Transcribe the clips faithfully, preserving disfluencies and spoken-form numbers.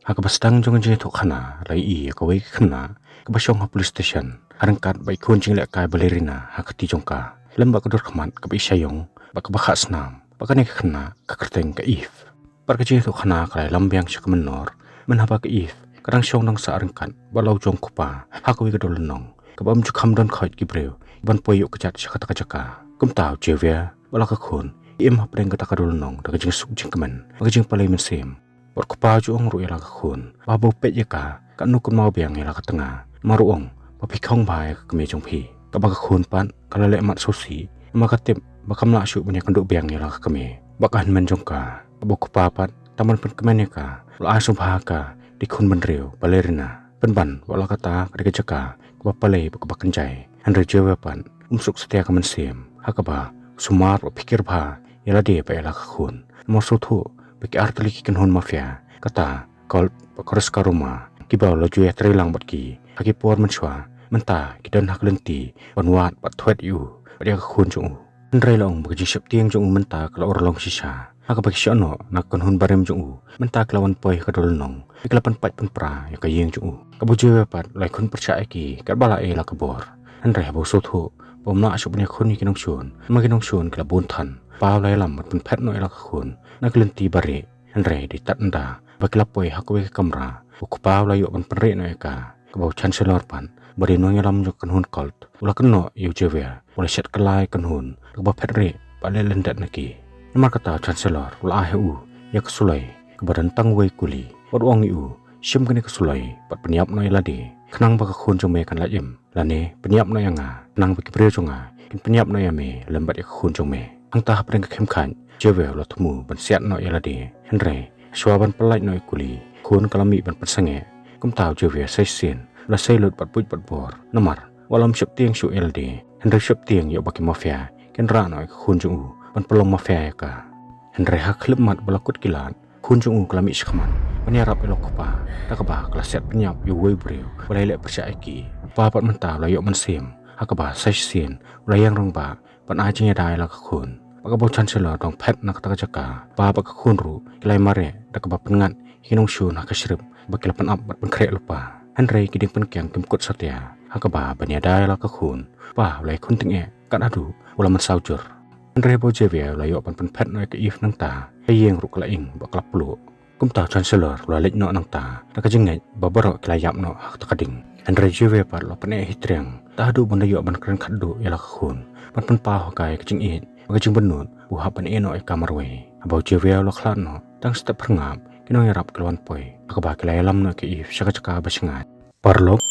Ha kaba sdang jong ka jingïathuhkhana la ïohi ïa kawei ka khynnah kaba shong ha police station ha ryngkat bad i khun jinglehkai ballerina ha ka kti jong ka, lem bad ka dur khmat kaba i shaiong bad kaba khah snam. Bad kane ka khynnah ka kyrteng ka Eve. Bad ka jingïathuhkhana ka la ïalam biang sha ka mynnor, mynhaba ka Eve ka dang shong dang sah ryngkat bad la u jong u kpa ha kawei ka dor lynnong kaba ym ju kham don khoit ki briew ban poi ïuh kjat sha kata ka jaka. Kumta u Javier bad la ka khun ki im hapdeng kata ka dor lynnong da ka jingsuk jingkmen bad ka jingpalei mynsiem. Bad u kpa u ju ong ruh ïa la ka khun ba haba u peit ïa ka, katno kynmaw biang ïa la ka tnga. Namar u ong ba phi khong bha ïa ka kmie jong phi. Kaba ka khun pat ka la leh mat sngewsih namar ka tip ba kam lah shuh ban ïakynduh biang ïa la ka kmie. Bad ka hynmen jong ka, kaba u kpa pat tang ban pynkmen ïa ka, u la ai sngewbha ha ka da i khun bynriew ballerina. Pynban ba la kata ka dei ka jaka kaba palei bad kaba kynjai. Hynrei u Javier pat um suk satia ka mynsiem, ha kaba u sumar bad u pyrkhat bha ïa lade bad ïa la ka khun. Namar u sngewthuh ba ki artylli ki kynhun mafia, kata Colt bad ka Rosca Roma, kiba u la ju ïatreilang bad ki ha ki por mynshuwa, mynta ki don ha ka lynti ban wad bad thwet ïa u bad ïa ka khun jong u. Hynrei la ong ba ka jingsheptieng jong u mynta ka la urlong shisha, ha kaba ki shah noh na ka kynhun barim jong u mynta ki la wan poi ha ka dor lynnong, ki la pynpait pynpra ïa ka ïing jong u. Kaba u Javier pat u la ïakhun pyrshah ïa ki katba la ai la ka bor. Hynrei haba u sngewthuh ba um lah shuh ban ïakhun ïa ki nongshun, namar ki nongshun ki la bun than, u kpa u la ïalam ban pynphet noh ïa la ka khun na ka lynti barieh. Hynrei dei tad ynda ba ki la poi ha kawei ka kamra, u kpa u la ïoh ban pynrieh noh ïa ka. Kaba u Chancellor pat, ba dei u nongïalam jong ka kynhun Colt, u la kynnoh ïa u Javier, u la shet kylla ïa ka kynhun da kaba phet rieh bad leh lyndet na ki. Namar kata u Chancellor u la ai ha u ïa ka suloi kaba don tang uwei kuli, bad u ong ïa u, shim kane ka suloi bad pynïap noh ïa lade, khnang ba ka khun jong me kan lait im. Lane pynïap noh ïa nga, khnang ba ki briew jong nga kin pynïap noh ïa me lem bad ïa ka khun jong me. Hangta hapdeng ka khim khaid, u Javier u la thmu ban siat noh ïa lade. Hynrei shuwa ban pyllait noh ïa kuli, ka khun ka la mih ban pynsangeh. Kumta u Javier sa shisien u la sei lut bad buit bad bor, namar u la ym sheptieng shuh ïa lade. Hynrei u sheptieng ïa uba ki mafia kin rah noh ïa ka khun jong u ban pynlong mafia ïa ka. Hynrei ha ka khyllipmat ba la kut ki lad, ka khun jong u ka la mih shakhmat ban ïarap ïa la u kpa, da kaba ka la siat pynïap ïa uwei u briew ba la ïaleh pyrshah ïa ki. U kpa pat mynta u la ïoh mynsiem, ha kaba sa shisien u la ïeng rangbah ban ai jingïada ïa la ka khun. Bad kaba u Chancellor u dang phet na kata ka jaka, u kpa bad ka khun ruh ki la ïamareh da kaba pynngat ïa ki nongshun ha ka shrip ba ki la pynap bad pynkhreh lypa. Hynrei ki dieng pynkiang kim kut satia, ha kaba ban ïada ïa la ka khun, u kpa u la ïakhun tyngeh kat haduh u la mynsaw jur. Hynrei haba u Javier u la ïoh ban pynphet noh ïa ka Eve nangta, ka ïing ruh ka la ing bad ka la pluh. Kumta u Chancellor u la leit noh nangta da ka jingngeit ba baroh ki la ïap noh ha kata ka ding. Hynrei u Javier pat u la pyneh hi triang, tad haduh ban da ïoh ban kren khatduh ïa la ka khun, ban pynpaw ha ka ïa ka jingïeit bad ka jingbynnud ba u hap ban ïeh noh ïa ka marwei. Haba u Javier u la khlad noh, tang step phyrngab ki nongïarap ki la wan poi, ha kaba ki la ïalam noh ïa ka Eve sha ka jaka ba shngaiñ. Paralok,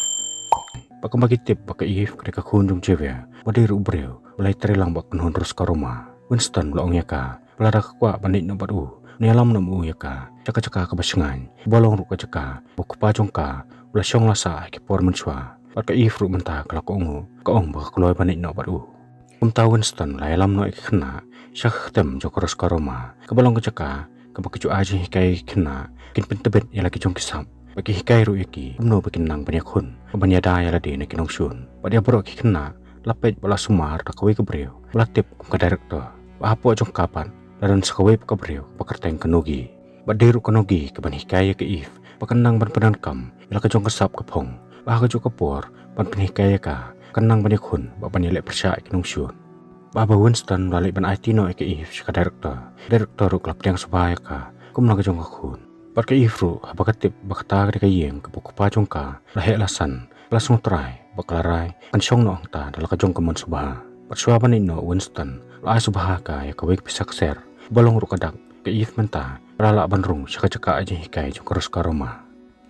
bad kumba ki tip ba ka Eve ka dei ka khun jong u Javier, ba dei ruh u briew ba la ïatreilang bad ka kynhun Rosca Roma, u Winston u la ong ïa ka ba lada ka kwah ban leit noh bad u, un ïalam noh ma u ïa ka sha ka jaka kaba shngaiñ, kaba long ruh ka jaka ba u kpa jong ka u la shong la sah ha ki por mynshuwa. Bad ka Eve ruh mynta ka la kohnguh, ka ong ba ka kloi ban leit noh bad u. Kumta u Winston u la ïalam noh ïa ki khynnah sha ka ktem jong ka Rosca Roma, kaba long ka jaka kaba ki ju ai jinghikai ïa ki khynnah, kin pyntbit ïa la ki jong ki sap, bad ki hikai ruh ïa ki kumno ba kin nang ban ïakhun bad ban ïada ïa lade na ki nongshun. Bad ïa baroh ki khynnah la peit bad la sumar da kawei ka briew ba la tip kum ka director. Bad hapoh jong ka pat la don sa kawei pat ka briew ba kyrteng ka Nogi. Bad dei ruh ka Nogi kaban hikai ïa ka Eve ba kan nang ban pyndonkam ïa la ka jong ka sap ka phong, bad ha kajuh ka por ban pynhikai ïa ka kan nang ban ïakhun bad ban ïaleh pyrshah ïa ki nongshun. Bad haba u Winston u la leit ban aiti noh ïa ka Eve sha ka director, ka director ruh ka la pdiang sngewbha ïa ka kum la ka jong ka khun. Bad ka Eve ruh, haba ka tip ba kata ka dei ka ïing kaba u kpa jong ka la heh la san, ka la sngewtrai bad ka la rai kan shong noh hangta da la ka jong ka mon sngewbha. Bad shuwa ban leit noh u Winston u la ai sngewbha ha ka ïa kawei ka pisa ksiar ba long ruh ka dak. Ka Eve mynta ka la lah ban rung sha ka jaka ai jinghikai jong ka Rosca Roma.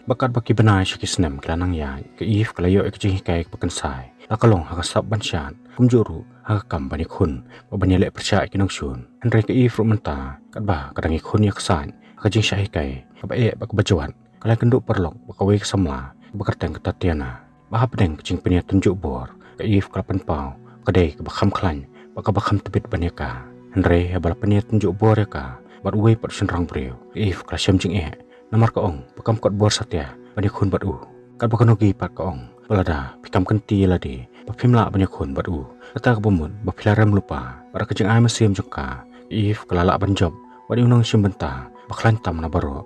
Bad katba ki bnai sha ki snem ki la nang ïaid, ka Eve ka la ïoh ïa ka jinghikai kaba kynsai. La ka long ha ka sap ban shad, kumjuh ruh ha ka kam ban ïakhun bad ban ïaleh pyrshah ïa ki nongshun. Hynrei ka Eve ruh mynta, katba ka dang ïakhun ïa ka sait ha ka jingshah hikai kaba eh bad kaba jwat, ka la ïakynduh paralok bad kawei ka samla kaba kyrteng ka Tatiana. Bad hapdeng ka jingpynïatynjuh bor, ka Eve ka la pynpaw ba ka dei kaba kham khlaiñ bad kaba kham tbit ban ïa ka. Hynrei haba la pynïatynjuh bor ïa ka bad uwei pat u shynrang briew, ka Eve ka la shem jingeh, namar ka ong ba kam kot bor satia ban ïakhun bad u. Katba ka Nogi pat ka ong ba lada phi kam kynti ïa lade ba phim lah ban ïakhun bad u, kata kaba mut ba phi la rem lypa. Bad da ka jingai mynsiem jong ka, ka Eve ka la lah ban jop bad ïa u nongshim bynta ba khlaiñ tam na baroh.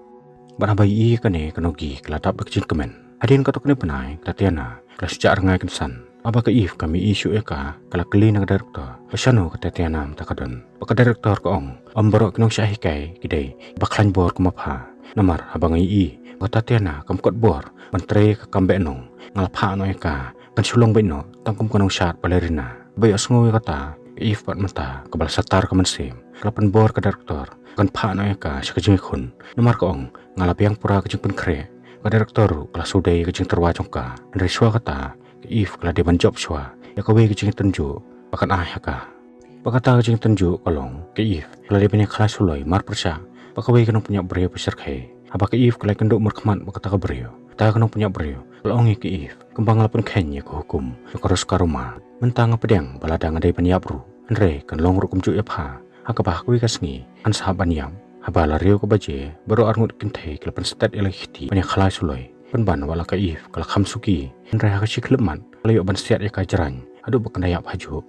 Bad haba ïohi ïa kane ka Nogi ka la dap da ka jingkmen. Hadien katto katne bnai ka Tatiana ka la shu jah rngai kynsan. Haba ka Eve kam ïohi shuh ïa ka, ka la kylli na ka director ba shano ka Tatiana mynta ka don. Bad ka director ka ong, ym, baroh ki nongshah hikai ki dei kiba khlaiñ bor kum ma pha. Namar haba nga ïohi ba ka Tatiana kam kot bor ban trei ïa ka kam behnong, nga la phah noh ïa ka ban shu long beit noh tang kum ka nongshad ballerina. Haba ïohsngew ïa kata, ka Eve pat mynta kaba la shatar ka mynsiem ka la pynbor ïa ka director ban phah noh ïa ka sha ka jingïakhun. Namar ka ong, nga la biang pura ka jingpynkhreh. Ka director ruh ka la shu dei ïa ka jingtyrwa jong ka. Hynrei shuwa kata, ka Eve ka la dei ban jop shuwa ïa kawei ka jingïatynjuh ba kan ai ha ka. Bad kata ka jingïatynjuh ka long, ka Eve ka la dei ban ïakhlaiñ suloi marpyrshah bad kawei ka nongpynïap briew ba shyrkhei. Haba ka Eve ka la ïakynduh markhmat bad kata ka briew, kata ka nongpynïap briew ka la ong ïa ka Eve, kumba nga la pynkheiñ ïa ka hukum jong ka Roskaroma, mynta nga pdiang ba lada nga dei ban ïap ruh, hynrei kan long ruh kumjuh ïa pha. Ha kaba ha kawei ka sngi kan sa hap ban ïap. Haba la riew ka baje, baroh arngut kynthei ki la pynstet ïa la ki kti ban ïakhlaiñ suloi. Pynban wat la ka Eve ka la kham suki, hynrei ha ka shi khyllipmat ka la ïoh ban siat ïa ka jraiñ haduh ba kan da ïap hajuh.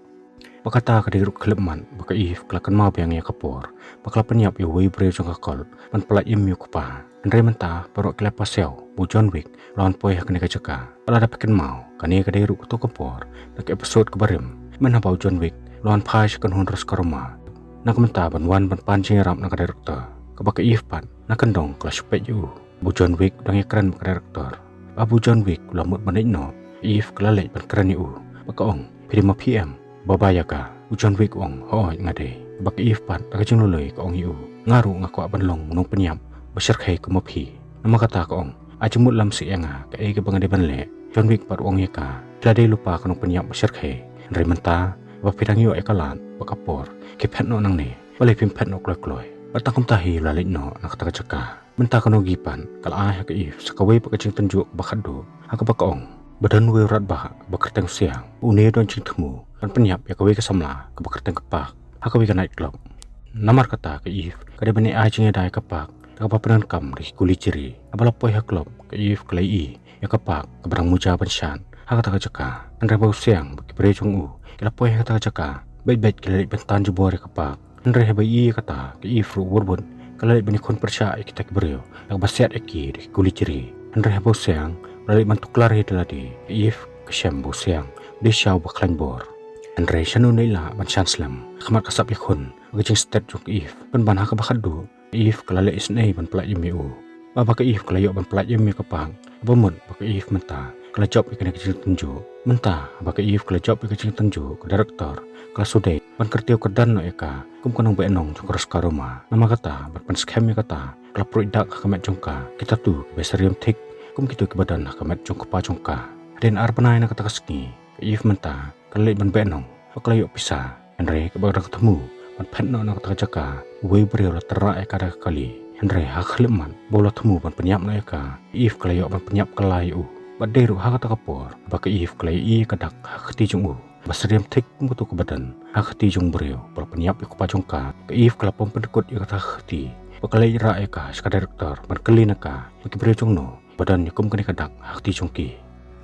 Bad kata ka dei ruh ka khyllipmat ba ka Eve ka la kynmaw biang ïa ka por ba ka la pynïap ïa uwei u briew jong ka cult ban pyllait im ïa u kpa. Hynrei mynta baroh ki la pasiaw ba u John Wick u la wan poi ha kane ka jaka. Bad lada phi kynmaw, kane ka dei ruh kato ka por na ka episode kaba rim, mynhaba u John Wick u la wan phai sha kynhun Roskaroma na ka bynta ban wan ban pan jingïarap na ka director. Kaba ka Eve pat na kyndong ka la shu peit ïa u ba u John Wick u dang ïakren bad ka director. Haba u John Wick u la mut ban leit noh, ka Eve ka la leit ban kren ïa u bad ka ong, phi dei ma phi em? Ba ba ïa ka. U John Wick u ong, hooid nga dei. Bad ka Eve pat da ka jingluloi ka ong ïa u, nga ruh nga kwah ban long u nongpynïap ba shyrkhei kum ma phi. Namar kata ka ong, ai jingmut lam seh ïa nga, kaei kaba nga dei ban leh. John Wick pat u ong ïa ka, phi la dei lypa ka nongpynïap ba shyrkhei. Hynrei mynta ba phi dang ïoh ïa ka lad bad ka por, khie phet noh nangne. Balei phim phet noh kloi kloi? Bad tang kumta hi u la leit noh na kata ka jaka. Mynta ka Nogi pat ka la ai ha ka Eve sa kawei pat ka jingtynjuh kaba khatduh, ha kaba ka ong ba don uwei u radbah ba kyrteng u Siang, une u don jingthmu ban pynïap ïa kawei ka samla kaba kyrteng ka Park ha kawei ka night club. Namar kata ka Eve ka dei ban ai jingïada ïa ka Park da kaba pyndonkam da ki kuli jri. Haba la poi ha club, ka Eve ka la ïohi ïa ka Park kaba dang muja ban shad ha kata ka jaka. Hynrei ba u Siang bad ki briew jong u ki la poi ha kata ka jaka, beit beit ki la leit ban tan jubor ïa ka Park. Hynrei haba ïohi ïa kata, ka Eve ruh wut wut ka la leit ban ïakhun pyrshah ïa kita ki briew da kaba siat ïa ki da ki kuli jri. Hynrei haba u Siang u la leit ban tuklar ïa lade, ka Eve ka shem ba u Siang u dei sha uba khlaiñ bor. Hynrei shano un leit lah ban shah slem ha khmat ka sap ïakhun bad ka jingstet jong ka Eve. Pynban ha kaba khatduh, ka Eve ka la leh isynei ban pyllait im ïa u. Bad haba ka Eve ka la ïoh ban pyllait im ïa ka Park, haba mut ba ka Eve mynta ka la jop ïa kane ka jingtynjuh. Mynta haba ka Eve ka la jop ïa ka jingtynjuh, ka director ka la shu dei ban kyntiew kyrdan noh ïa ka kum ka nongbehnong jong ka Roskaroma. Namar kata, ban pynskhem ïa kata, ka la pruid dak ha ka met jong ka ki tattoo kiba syriem thik kum kito kiba don ha ka met jong u kpa jong ka. Hadien ar bnai na kata ka sngi, ka Eve mynta ka la leit ban behnong bad ka la ïoh pisa. Hynrei kaba dang thmu ban phet noh na kata ka jaka, uwei u briew u la tyrrah ïa ka da ka kali. Hynrei ha ka khyllipmat ba u la thmu ban pynïap noh ïa ka, ka Eve ka la ïoh ban pynïap kylla ïa u. Bad dei ruh ha kata ka por ba ka Eve ka la ïohi ïa ka dak ha ka kti jong u ba syriem thik kum kato kaba don ha ka kti jong u briew ba la pynïap ïa u kpa jong ka. Ka Eve ka la pom pyndkut ïa kata ka kti bad ka la leit rah ïa ka sha ka director ban kylli na ka ba ki briew jong no ba don ïa kum kane ka dak ha kti jong ki.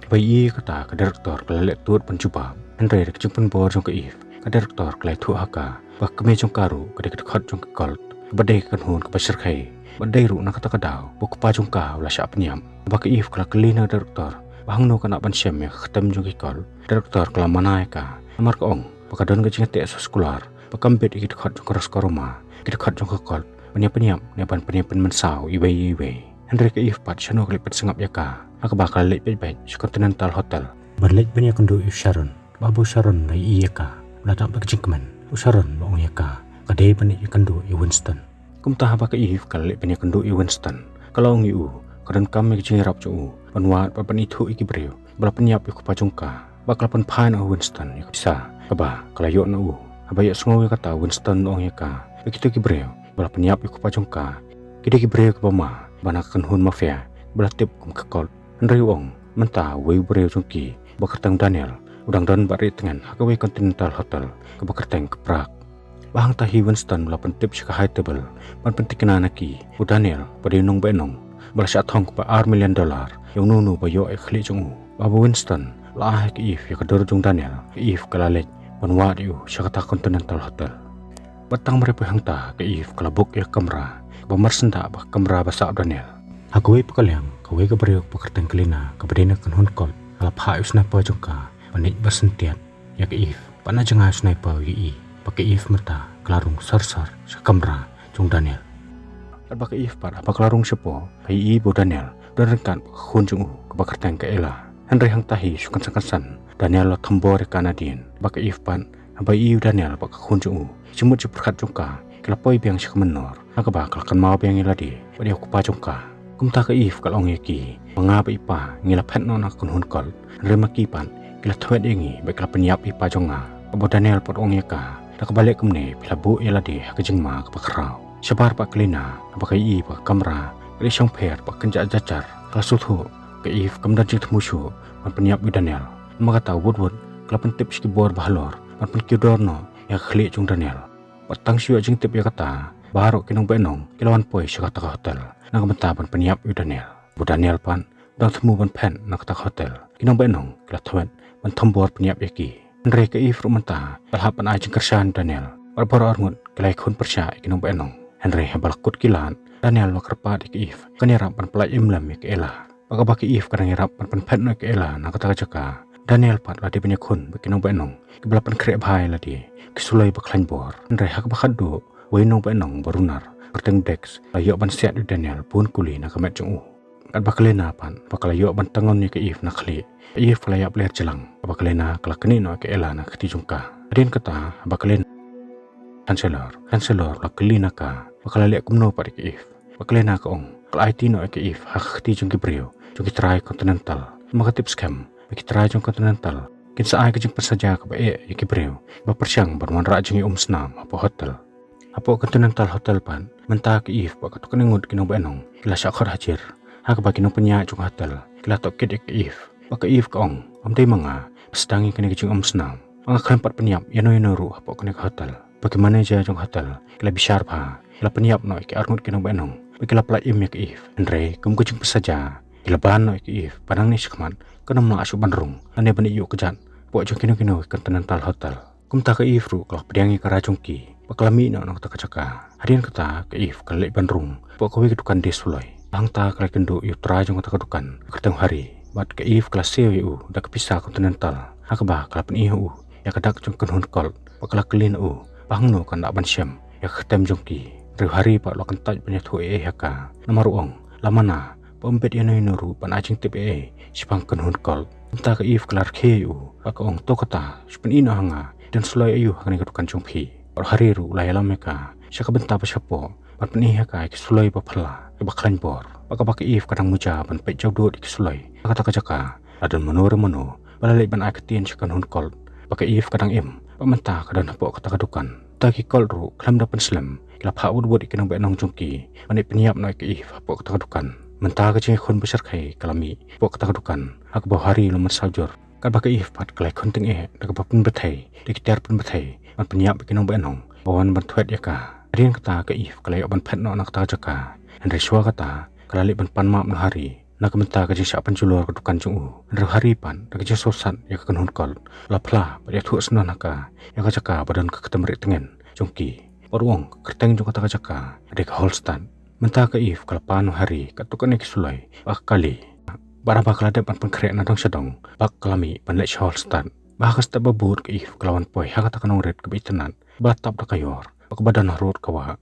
Ba ïohi ïa kata, ka director ka la leh tuh ban jubab. Hynrei da ka jingpynbor jong ka Eve, ka director ka la ïathuh ha ka ba ka kmie jong ka ruh ka dei ka dkhot jong ka cult, ba dei ka kynhun kaba shyrkhei. Ba dei ruh na kata ka daw ba u kpa jong ka u la shah pynïap. Ba ka Eve ka la kylli na ka director ba hangno ka lah ban shem ïa ka kyrteng jong ki cult. Director ka la mana ïa ka namar ka ong ba ka don ka jingïateh soskular ba kam bit ïa ki dkhot jong ka Roskaroma, ki dkhot jong ka cult, ban ïa pynïap ne ban pynïap pynmynsaw iwei ïa iwei. Hynrei ka Eve pat shano ka leit pynsngap ïa ka, ha kaba ka la leit beit beit sha Continental Hotel ban leit ban ïakynduh ïa u Sharon. Bad haba u Sharon u la ïohi ïa ka, u la dap da ka jingkmen. U Sharon u la ong ïa ka, ka dei ban leit ïakynduh ïa u Winston. Kumta haba ka Eve ka la leit ban ïakynduh ïa u Winston, ka la ong ïa u ka donkam ïa ka jingïarap jong u ban wad bad ban ithuh ïa ki briew ba la pynïap ïa u kpa jong ka. Bad ka la pynphai na u Winston ïa ka pisa kaba ka la ïoh na u. Haba ïohsngew ïa kata, u Winston u ong ïa ka ba kito ki briew ba la pynïap ïa u kpa jong ka ki dei ki briew kiba ma, ba na ka kynhun mafia ba la tip kum ka cult. Hynrei u ong mynta uwei u briew jong ki ba kyrteng u Daniel u dang don bad rieh tngen ha kawei ka Continental Hotel kaba kyrteng ka Prague. Bad hangta hi u Winston u la pyntip sha ka high table ban pynthikna na ki ba u Daniel ba dei u nongbehnong ba la shah thong kaba ar million dollar ïa uno uno ba ïoh ïa ka khlieh jong u. Bad haba u Winston u la ai ha ka Eve ïa ka dur jong u Daniel, ka Eve ka la leit ban wad ïa u sha kata ka Continental Hotel. Bad tang marpyrshah hangta, ka Eve ka la book ïa ka kamra kaba marsyndah bad ka kamra ba sah u Daniel. Ha kawei pat ka liang, kawei ka briew kaba kyrteng ka Lena, kaba dei na ka kynhun cult, ka la phah ïa u sniper jong ka ban ïeit ba syntiat ïa ka Eve. Bad na jngai u sniper u ïohi ba ka Eve mynta ka la rung sar sar sha ka kamra jong u Daniel. Katba ka Eve pat haba ka la rung shapoh, ka ïohi ba u Daniel u don ryngkat bad ka khun jong u kaba kyrteng ka Ella. Hynrei hangta hi shu kynsan kynsan u Daniel u la thombor ïa ka nadien. Bad ka Eve pat haba ïohi u Daniel bad ka khun jong u, ka jingmut jingpyrkhat jong ka ka la poi biang sha ka mynnor, ha kaba ka la kynmaw biang ïa lade bad ïa u kpa jong ka. Kumta ka Eve ka la ong ïa ki ba nga bad i pa ngi la phet noh na ka kynhun cult, hynrei ma ki pat ki la thwet ïa ngi bad ki la pynïap ïa i pa jong nga. Bad u Daniel pat u ong ïa ka, da kaba leh kumne phi la buh ïa lade ha ka jingma kaba khraw. Shabar pat ka Lena, haba ka ïohi ba ka kamra ka la shongpher bad ka kynjah jar jar, ka la sngewthuh. Ka Eve kam don jingthmu shuh ban pynïap ïa u Daniel. Namar kata wut wut ka la pyntip sha ki bor ba halor ban pynkiew dor noh ïa ka khlieh jong u Daniel. Bad tang shu ïoh jingtip ïa kata, baroh ki nongbainong ki la wan poi sha kata ka hotel na ka bynta ban pynïap ïa u Daniel. Bad u Daniel pat u dang thmu ban phet na kata ka hotel, ki nongbainong ki la thwet ban thombor pynïap ïa ki. Hynrei ka Eve ruh mynta ka la hap ban ai jingkyrshan ïa u Daniel. Bad baroh arngut ki la ïakhun pyrshah ïa ki nongbainong. Hynrei haba la kut ki lad, u Daniel u la kyrpad ïa ka Eve ba kan ïarap ban pyllait im lem ïa ka Ella. Bad katba ka Eve ka dang ïarap ban pynphet noh ïa ka Ella na kata ka jaka, u Daniel pat u la dei ban ïakhun bad ki nongbainong kiba la pynkhreh bha ïa lade, ki suloi ba khlaiñ bor. Hynrei ha kaba khatduh, uwei u nongbainong ba runar, kyrteng u Dex, u la ïoh ban siat ïa u Daniel bun kuli na ka met jong u. Katba ka Lena pat, haba ka la ïoh ban tyngon ïa ka Eve na khlieh, ka Eve ka la ïap ler jlang. Haba ka Lena ka la knieh noh ïa ka Ella na ka kti jong ka. Hadien kata, haba ka Lena, Chancellor, Chancellor u la kylli na ka ba ka la leh kumno pat ïa ka Eve. Bad ka Lena ka ong, ka la aiti noh ïa ka Eve ha ka kti jong ki briew jong ki trai Continental. Namar ka tip skhem ba ki trai jong Continental kin sa ai ka jingpynsaja kaba eh ïa ki briew ba pyrshang ban wanrah jingïaumsnam hapoh hotel. Hapoh Continental Hotel pat, mynta ka Eve bad katto katne ngut ki nongbainong ki la shah khot hajir. Ha kaba ki nongpynïaid jong ka hotel ki la tohkit ïa ka Eve. Bad ka Eve ka ong, ym dei ma nga ba sdang ïa kane ka jingïaumsnam. Ba nga khlem pat pynïap ïano ïano ruh hapoh kane ka hotel. Bad ki manager jong ka hotel ki la bishar bha, ki la pynïap noh ïa ki arngut ki nongbainong bad ki la pyllait im ïa ka Eve. Hynrei kum ka jingpynsaja, ki la ban noh ïa ka Eve ba nangne shakhmat kan ym lah shuh ban rung lane ban ïoh kjat hapoh jong kino kino ki Continental Hotel. Kumta ka Eve ruh ka la pdiang ïa ka rai jong ki bad ka la mih noh na kata ka jaka. Hadien kata ka Eve ka la leit ban rung hapoh kawei ka dukan die suloi. Hangta ka la ïakynduh ïa u trai jong kata ka dukan, kyrteng u Harry. Bad ka Eve ka la siew ïa u da ka pisa Continental, ha kaba ka la pyni ha u ïa ka dak jong ka kynhun cult. Bad ka la kylli na u ba hangno kan lah ban shem ïa ka kyrteng jong ki. Hynrei u Harry pat u la kyntait ban ïathuh ei ei ha ka, namar u ong, la mana ba ym bit ïano ïano ruh ban ai jingtip ei ei shaphang ka kynhun cult. Mynta ka Eve ka la rkhie ïa u bad ka ong, to kata, shu pyni noh ha nga, don suloi aïu ha kane ka dukan jong phi. Bad u Harry ruh u la ïalam ïa ka sha ka bynta ba shapoh ban pyni ha ka ïa ki suloi ba phylla kiba khlaiñ bor. Bad katba ka Eve ka dang muja ban peit jawdud ïa ki suloi ha kata ka jaka, la don mano re mano ba la leit ban ai ktien sha ka kynhun cult ba ka Eve ka dang im bad mynta ka don hapoh kata ka dukan. Ta ki cult ruh khlem da pynslem ki la phah wut wut ïa ki nongbainong jong ki ban leit pynïap noh ïa ka Eve hapoh kata ka dukan. Mynta ka jingïakhun ba shyrkhei ka la mih hapoh kata ka dukan, ha kaba u Harry u la mynsaw jur. Katba ka Eve pat ka la ïakhun tyngeh da kaba pynbthei da ki tiar pynbthei ban pynïap ïa ki nongbainong ba wan ban thwet ïa ka. Hadien kata ka Eve ka la ïoh ban phet noh na kata ka jaka. Hynrei shuwa kata ka la leit ban pan map na u Harry na ka bynta ka jingshah pynjulor ka dukan jong u. Hynrei u Harry pat da ka jingsngewsat ïa ka kynhun cult, u la phla bad ïathuh syndon ha ka ïa ka jaka ba don ka kynthei rieh tngen jong ki. Bad u ong, ka kyrteng jong kata ka jaka ka dei ka Hallstatt. Mynta ka Eve ka la pan u Harry katto katne ki suloi bad ka kali. Bad haba ka la dep ban pynkhreh na dong sha dong, bad ka la mih ban leit sha Hallstatt. Bad ha ka step ba bud ka Eve ka la wan poi ha kata ka nongrit kaba itynnad, ba la tap da ka ïor bad kaba don harud ka wah.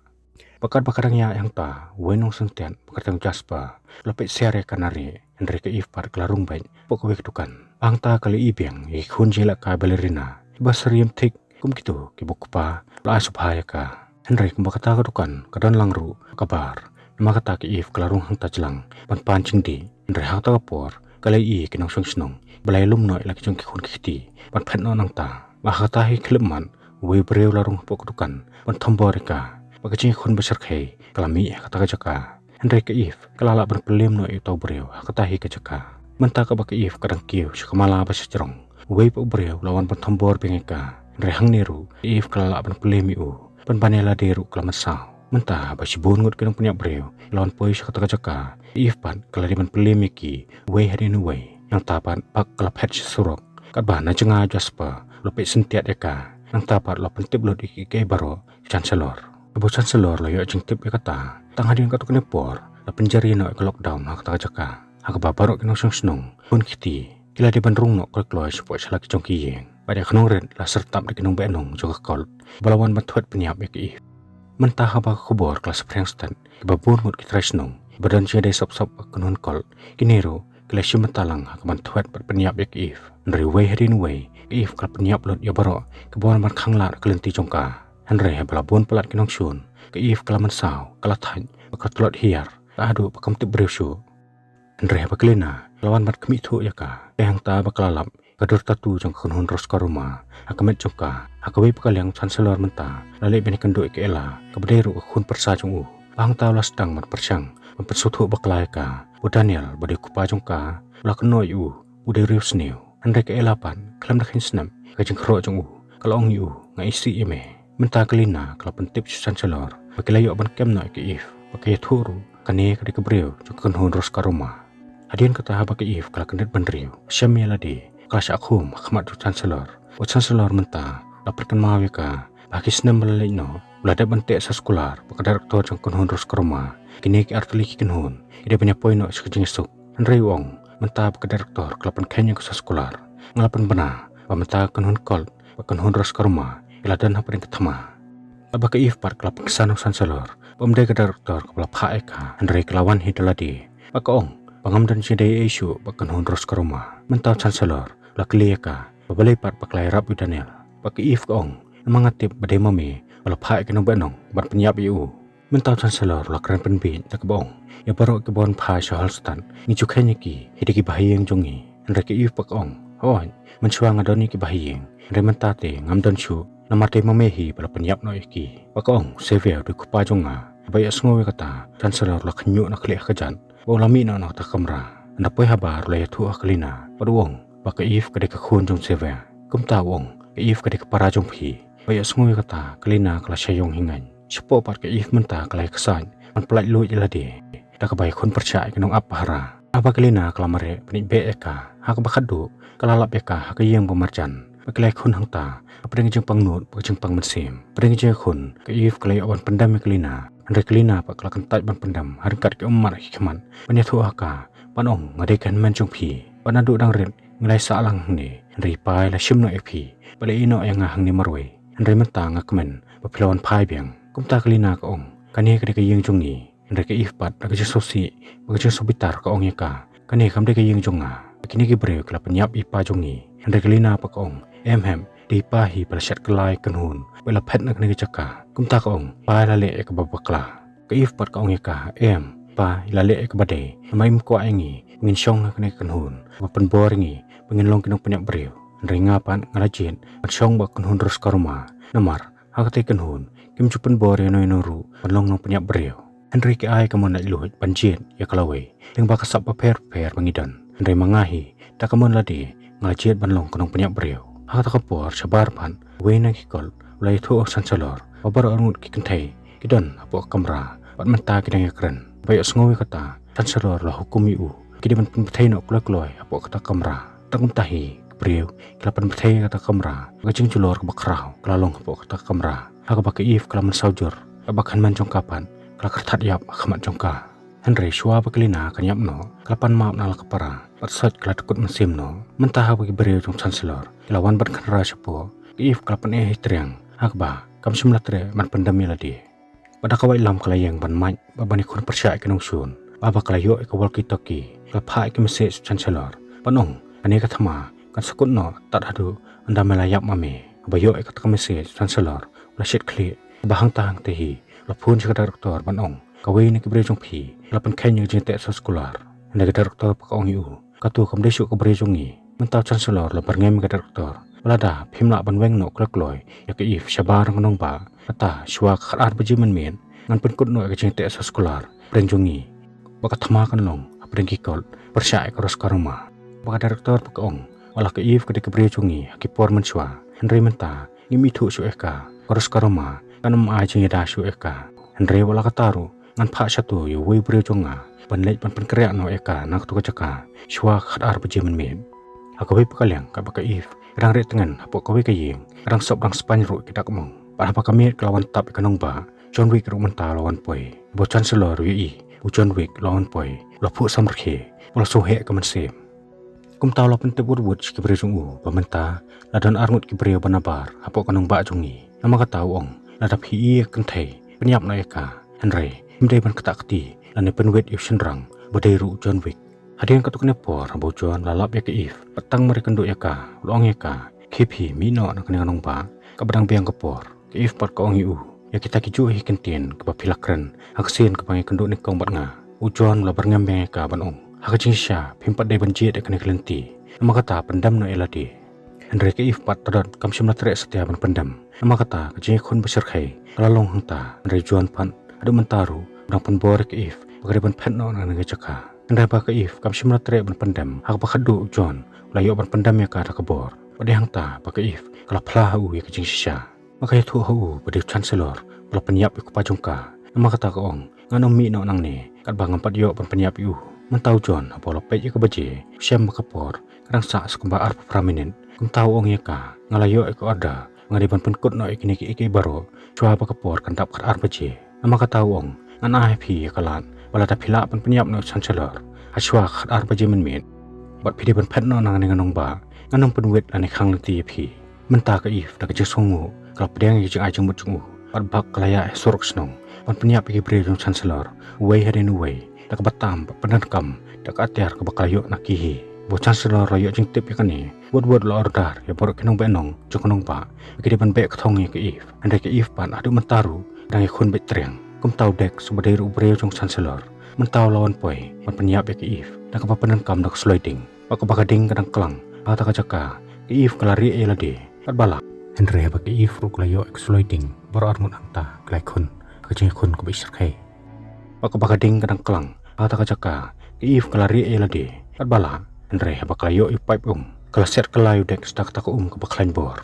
Bad katba ka dang ïaid hangta, uwei u nongsyntiat ba kyrteng u Jasper u la peit siar ïa ka na rieh. Hynrei ka Eve pat ka la rung beit hapoh kawei ka dukan. Hangta ka la ïohi biang ïa ki khun jingïalehkai ballerina kiba syriem thik kum kito kiba u kpa u la ai sngewbha ïa ka. Hynrei kumba kata ka dukan ka don lang ruh ka bar, namar kata ka Eve ka la rung hangta jlang ban pan jingdih. Hynrei ha kata ka por ka la ïohi ïa ki nongshong shnong ba la ïalum noh ïa la ki jong ki khun ki kti ban phet noh nangta. Bad ha kata hi khyllipmat, uwei u briew u la rung hapoh ka dukan ban thombor ïa ka. Bad ka jingïakhun ba shyrkhei ka la mih ha kata ka jaka. Hynrei ka Eve ka la lah ban pynliem noh ïa uta u briew ha kata hi ka jaka. Mynta katba ka Eve ka dang kiew sha ka mala ba shajrong, uwei pat u briew u la wan ban thombor biang ïa ka. Hynrei hangne ruh ka Eve ka la lah ban pynliem ïa u ban ban ïa lade ruh ka la mynsaw. Mynta ba shibun ngut ki nongpynïap briew ki la wan poi sha kata ka jaka, ka Eve pat ka la dei ban pynliem ïa ki uwei hadien uwei. Nangta pat bad ka la phet sha surok. Katba na jngai u Jasper u la peit syntiat ïa ka. Nangta pat u la pyntip lut ïa kiei kiei baroh Chancellor. Haba u Chancellor u la ïoh jingtip ïa kata, tang hadien katto katne por la pynjari noh ïa ka lockdown ha kata ka jaka, ha kaba baroh ki nongshong shnong, khun kti, ki la dei ban rung noh kloi kloi shapoh sha la ki jong ki ïing. Bad ïa ka nongrit la syrtap da ki nongbeh nong jong ka cult ba la wan ban thwet pynïap ïa ka Eve. Mynta haba ka khubor ka la saphriang stet, kiba bun ngut ki trai shnong ba don jingïadei sop sop bad ka kynhun cult, kine ruh ki la shim bynta lang ha ka ban thwet bad pynïap ïa ka Eve. Hynrei wei hadien wei ka Eve ka la pynïap lut ïa baroh kiba wan ban khanglad ha ka lynti jong ka. Hynrei haba la bun palat ki nongshun, ka Eve ka la mynsaw, ka la thait bad ka la tlot hiar, ka haduh ba kam tip briew shuh. Hynrei haba ka Lina ka la wan ban khmih thuh ïa ka, te hangta ba ka la lap ïa ka dur tattoo jong ka kynhun Roskaroma ha ka met jong ka. Ha kawei pat ka liang u Chancellor mynta u la leit ban ïakynduh ïa ka Ella, kaba dei ruh ka khun pyrsa jong u, ba hangta u la sdang ban pyrshang ban pynsngewthuh bakla ïa ka ba u Daniel ba dei u kpa jong ka u la kynnoh ïa u, u dei u riewsniew. Hynrei ka Ella pat, khlem da kheiñ snep ïa ka jingkhroh jong u, ka la ong ïa u, nga isih ïa me. Mynta ka Lina ka la pyntip sha u Chancellor ba ki la ïoh ban kem noh ïa ka Eve, ba ka ïathuh ruh kane ka dei ka briew jong ka kynhun Roskaroma. Hadien kata haba ka Eve ka la kyndit bynriew, shem ïa lade, ka la shah khum ha khmat jong u Chancellor. U Chancellor mynta u la pynkynmaw ïa ka ba ha ki snem ba la leit noh, u la dep ban teh soskular ba ka director jong ka kynhun Roskaroma, kine ki artylli ki kynhun ki dei ban ïapoi noh sha ka jingsuk. Hynrei u ong, mynta ba ka director ka la pynkheiñ ïa ka soskular, nga la pynbna ba mynta ka kynhun cult bad ka kynhun Roskaroma ki la don hapdeng ka thma. Haba ka Eve pat ka la pynksan ha u Chancellor ba ym dei ka director kaba la phah ïa ka, hynrei ka la wan hi da lade, bad ka ong ba ngam don jingïadei ei ei shuh bad ka kynhun Roskaroma. Mynta u Chancellor u la kylli ïa ka ba balei pat ba ka la ïarap ïa u Daniel. Bad ka Eve ka ong, namar nga tip ba dei ma me ba la phah ïa ki nongbeh nong ban pynïap ïa u. Mynta u Chancellor u la kren pynbieit da kaba ong, ïa baroh kiba wan phai sha Hallstatt ngi ju kheiñ ïa ki, ki dei ki bahaïing jong ngi. Hynrei ka Eve pat ka ong, hooid, mynshuwa nga don ïa ki bahaïing, hynrei mynta te ngam don shuh, namar dei ma me hi ba la pynïap noh ïa ki. Bad ka ong, Xavier u dei u kpa jong nga. Haba ïohsngew ïa kata, u Chancellor u la khynñiuh na khlieh ha kjat bad u la mih noh na kata ka kamra. Hynda poi habar u la ïathuh ha ka Lina bad u ong ba ka Eve ka dei ka khun jong u Xavier. Kumta u ong, ka Eve ka dei ka para jong phi. Haba ïohsngew ïa kata ka Lina ka la shah ïong hi ngaiñ. Shapoh pat ka Eve mynta ka la ïaksaid ban pyllait luid ïa lade da kaba ïakhun pyrshah ïa ki nongap pahara. Haba ka Lina ka la mareh ban ïeit beh ïa ka, ha kaba khatduh ka la lap ïa ka ha ka ïing ba marjan. Bad ki la ïakhun hangta hapdeng ka jingpang nud bad ka jingpang mynsiem. Hapdeng ka jingïakhun ka Eve ka la ïoh ban pyndem ïa ka Lina, hynrei ka Lina pat ka la kyntait ban pyndem ha ryngkat ki ummat ha ki khmat ban ïathuh ha ka ban ong, nga dei ka hynmen jong phi, bad naduh dang rit ngi la ïasah lang hangne, hynrei i pa i la shim noh ïa phi bad la ïehnoh ïa nga hangne marwei. Hynrei mynta nga kmen ba phi la wan phai biang. Kumta ka Lina ka ong, kane ka dei ka ïing jong ngi. Hynrei ka Eve pat da ka jingsngewsih bad ka jingsngewbitar ka ong ïa ka, kane kam dei ka ïing jong nga. Kine ki briew ki la pynïap ïa i pa jong ngi. Hynrei ka Lina pat ka ong, em hep, dei i pa hi ba la shet kylla ïa ka kynhun bad la phet na kane ka jaka. Kumta ka ong, pa i la leh ïa kaba bakla. Ka Eve pat ka ong ïa ka, em, pa i la leh ïa kaba dei, namar im kwah ïa ngi ba ngin shong ha kane ka kynhun, ba pynbor ïa ngi ba ngin long ki nongpynïap briew. Hynrei nga pat nga la jied ban shong bad ka kynhun Roskaroma, namar ha kata ka kynhun kim ju pynbor ïano ïano ruh ban long nongpynïap briew. Hynrei ki ai ka mon laitluid ban jied ïa ka lawei, tang ba ka sap bapher bapher ba ngi don. Hynrei ma nga hi, da ka mon lade nga la jied ban long ka nongpynïap briew. Ha kata ka por shabar pat, uwei na ki cult u la ïathuh ha u Chancellor ba baroh arngut ki kynthei ki don hapoh ka kamra bad mynta ki dang ïakren. Haba ïohsngew ïa kata, u Chancellor u la hukum ïa u, ki dei ban pynbthei noh kloi kloi hapoh kata ka kamra. Tang kumta hi ki briew ki la pynbthei ïa kata ka kamra, bad ka jingjulor kaba khraw ka la long hapoh kata ka kamra. Ha kaba ka Eve ka la mynsaw jur, ha kaba ka hynmen jong ka pat ka la kyrthat ïap ha khmat jong ka. Hynrei shuwa ba ka Lina kan ïap noh, ka la pan map na la ka para bad sait ka la dkut mynsiem noh. Mynta haba ki briew jong u Chancellor ki la wan ban khynra shapoh, ka Eve ka la pyneh hi triang, ha kaba kam shym la treh ban pyndem ïa lade. Bad da ka waitlam ka la ïeng ban mait bad ban ïakhun pyrshah ïa ki nongshun. Bad haba ka la ïoh ïa ka walkie talkie, ka la phah ïa ka message sha u Chancellor ban ong, kane ka thma kan sa kut noh tad haduh ynda me la ïap ma me. Haba ïoh ïa kata ka message, u Chancellor u la shit khlieh. Bad hangta hangta hi u la phone sha ka director ban ong, kawei na ki briew jong phi ka la pynkheiñ ïa ka jingteh soskular. Hynda ka director pat ka ong ïa u, kato kam dei shuh ka briew jong ngi. Mynta u Chancellor u la byrngem ïa ka director ba lada phim lah ban weng noh kloi kloi ïa ka Eve shabar jong ka nongbah, kata shuwa ka khatar baje mynmiet ngan pynkut noh ïa ka jingteh soskular hapdeng jong ngi, bad ka thma kan long hapdeng ki cult pyrshah ïa ka Roskaroma. Bad ka director pat ka ong, wat la ka Eve ka dei ka briew jong ngi ha ki por mynshuwa, hynrei mynta ngim ithuh shuh ïa ka. Ka Roskaroma kan ym ai jingïada shuh ïa ka. Hynrei wat la katta ruh ngan phah shato ïa uwei u briew jong nga ban leit ban pynkhreh noh ïa ka na kato ka jaka shuwa ka khatar baje mynmiet. Ha kawei pat ka liang, katba ka Eve ka dang rieh tngen hapoh kawei ka ïing, ka dang sop dang spaiñ ruh ïa ki dak mong. Bad haba ka miet ka la wan tap ïa ka nongbah, u John Wick ruh mynta u la wan poi. Haba u Chancellor u ïohi U John Wick la wan poi, la phuh samrkhie, u la sngewheh ka mynsiem. Kumta u la pyntip wut wut sha ki briew jong u ba mynta la don arngut ki briew ba nabar hapoh ka nongbah jong ngi. Namar kata u ong, lada phi ïohi ïa ka kynthei, pynïap noh ïa ka. Hynrei phim dei ban ktah kti lane pynwit ïa u shynrang ba dei ruh u John Wick. Hadien katto katne por haba u John u la lap ïa ka Eve bad tang mar ïakynduh ïa ka, u la ong ïa ka, khie phi mih noh na kane ka nongbah, kaba dang biang ka por. Ka Eve pat ka ong ïa u, ïa kita kijuh hi ki kyntien kiba phi la kren ha ka sien kaba ngi kynduh nyngkong bad nga. U John u la byrngem biang ïa ka ban ong, ha ka jingshisha phim pat dei ban jied ïa kane ka lynti. Namar kata pyndem noh ïa lade. Hynrei ka Eve pat ta don, kam shym la treh satia ban pyndem. Namar kata ka jingïakhun ba shyrkhei ka la long hangta. Hynrei u John pat haduh mynta ruh u dang pynbor ïa ka Eve ba ka dei ban phet noh na kane ka jaka. Hynrei ba ka Eve kam shym la treh ban pyndem, ha kaba khatduh u John u la ïoh ban pyndem ïa ka da ka bor. Bad dei hangta ba ka Eve ka la phla ha u ïa ka jingshisha. Ba ka ïathuh ha u ba dei u Chancellor ba la pynïap ïa u kpa jong ka. Namar kata ka ong, ngan ym mih noh nangne katba ngam pat ïoh ban pynïap ïa u. Mynta u John haba u la peit ïa ka baje, u shem ba ka por ka dang sah sa kumba arphew phra minit. Kumta u ong ïa ka, nga la ïoh ïa ka order ba nga dei ban pynkut noh ïa kine kiei kiei baroh shuwa ba ka por kan dap khatar baje. Namar kata u ong, ngan ai ha phi ïa ka lad ba lada phi lah ban pynïap noh ïa u Chancellor ha shuwa khatar baje mynmiet, bad phi dei ban phet noh na kane ka nongbah, ngan ym pynwit lane khang lynti ïa phi. Mynta ka Eve da ka jingsngewnguh ka la pdiang ïa ka jingai jingmut jong u bad bak ka la ïaid ha surok shnong ban pynïap ïa ki briew jong u Chancellor uwei hadien uwei, da kaba tam bad pyndonkam da ka atiar kaba ka la ïoh na ki hi. Ba u Chancellor u la ïoh jingtip ïa kane, wut wut u la order ïa baroh ki nongbeh nong jong ka nongbah ba ki dei ban beh kthong ïa ka Eve. Hynrei ka Eve pat haduh mynta ruh ka dang ïakhun beit triang. Kumta u Dex uba dei ruh u briew jong u Chancellor mynta u la wan poi ban pynïap ïa ka Eve da kaba pyndonkam da ka sloi ding. Bad kaba ka ding ka dang klang ha kata ka jaka, ka Eve ka la rieh ïa lade katba lah. Hynrei haba ka Eve ruh ka la ïoh ïa ka sloi ding, baroh arngut hangta ki la ïakhun ha ka jingïakhun kaba shyrkhei. Bad kaba ka ding ka dang klang ha kata ka jaka, ka Eve ka la rieh ïa lade katba lah. Hynrei haba ka la ïoh ïa u paip um, ka la siat kylla ïa u Dex da kata ka um kaba khlaiñ bor.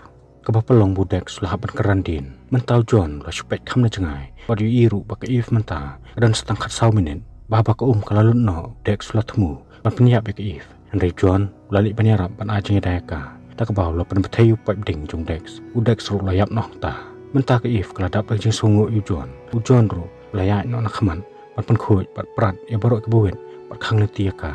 Kaba pynlong ba u Dex u la hap ban kyrandien. Mynta u John u la shu peit kham na jngai bad u ïohi ruh ba ka Eve mynta ka don sa tang khatsaw minit. Ba haba ka um ka la lut noh, u Dex u la thmu ban pynïap ïa ka Eve. Hynrei u John u la leit ban ïarap ban ai jingïada ïa ka, da kaba u la pynbthei ïa u paip ding jong u Dex. U Dex ruh u la ïap noh hangta. Mynta ka Eve ka la dap da ka jingsngewnguh ïa u John. U John ruh u la ïaid noh na khmat ban pynkhuid bad prat ïa baroh kiba wit bad khang lynti ïa ka.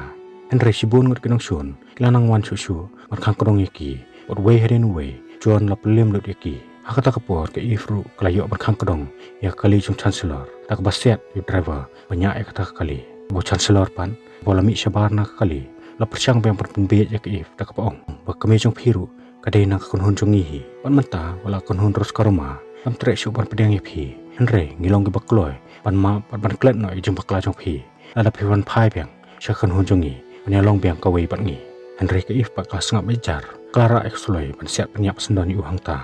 Hynrei shibun ngut ki nongshun ki la nang wan shuh shuh ban khang kdong ïa ki. Bad uwei hadien uwei u John u la pynlem lut ïa ki. Ha kata ka por ka Eve ruh ka la ïoh ban khang kdong ïa ka kali jong u Chancellor da kaba siat ïa u driver ba ñiah ïa kata ka kali. Ba u Chancellor pat haba u la mih shabar na ka kali u la pyrshang biang ban pynbieit ïa ka Eve da kaba ong ba ka kmie jong phi ruh ka dei na ka kynhun jong ngi hi. Bad mynta wat la ka kynhun Roskaroma kam treh shuh ban pdiang ïa phi. Hynrei ngi long kiba kloi ban map bad ban klet noh ïa ka jingbakla jong phi lada phi wan phai biang sha ka kynhun jong ngi ban ïalong biang kawei bad ngi. Hynrei ka Eve pat ka la sngap beit jar, ka la rah ïa ka sloi ban siat pynïap syndon ïa u hangta.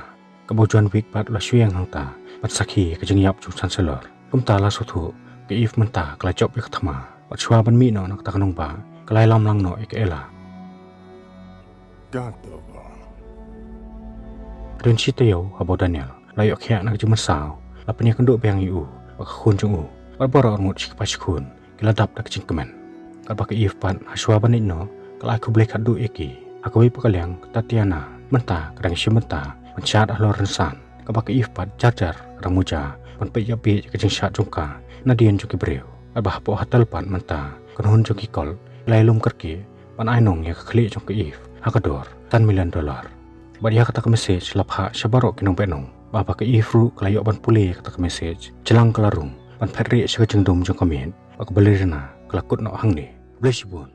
Kaba u John Wick pat u la shu ïeng hangta ban sakhi ïa ka jingïap jong u Chancellor. Kumta la sngewthuh, ka Eve mynta ka la jop ïa ka thma bad shuwa ban mih noh na kata ka nongbah ka la ïalam lang noh ïa ka Ella. Hadien shi taïew haba u Daniel u la ïoh khiah na ka jingmynsaw, la pynïakynduh biang ïa u bad ka khun jong u bad baroh arngut shi kpa shi khun ki la dap da ka jingkmen. Katba ka Eve pat ha shuwa ban leit noh ka la ai khublei khatduh ïa ki. Ha kawei pat ka liang ka Tatiana mynta ka dang shim bynta ban shad halor rynsan. Kaba ka Eve pat jar jar ka dang muja ban peit ïa ka jingshad jong ka nadien jong ki briew. Katba hapoh hotel pat mynta ka kynhun jong ki Colt ki la ïalum kyrkieh ban ai nong ïa ka khlieh jong ka Eve ha ka dor san million dollar. Bad ïa kata ka message la phah sha baroh ki nongbeh nong. Ba haba ka Eve ruh ka la ïoh ban pule ïa kata ka message, jlang ka la rung ban phet rieh sha ka jingdum jong ka miet. Bad ka ballerina ka la kut noh hangne. Khublei shibun.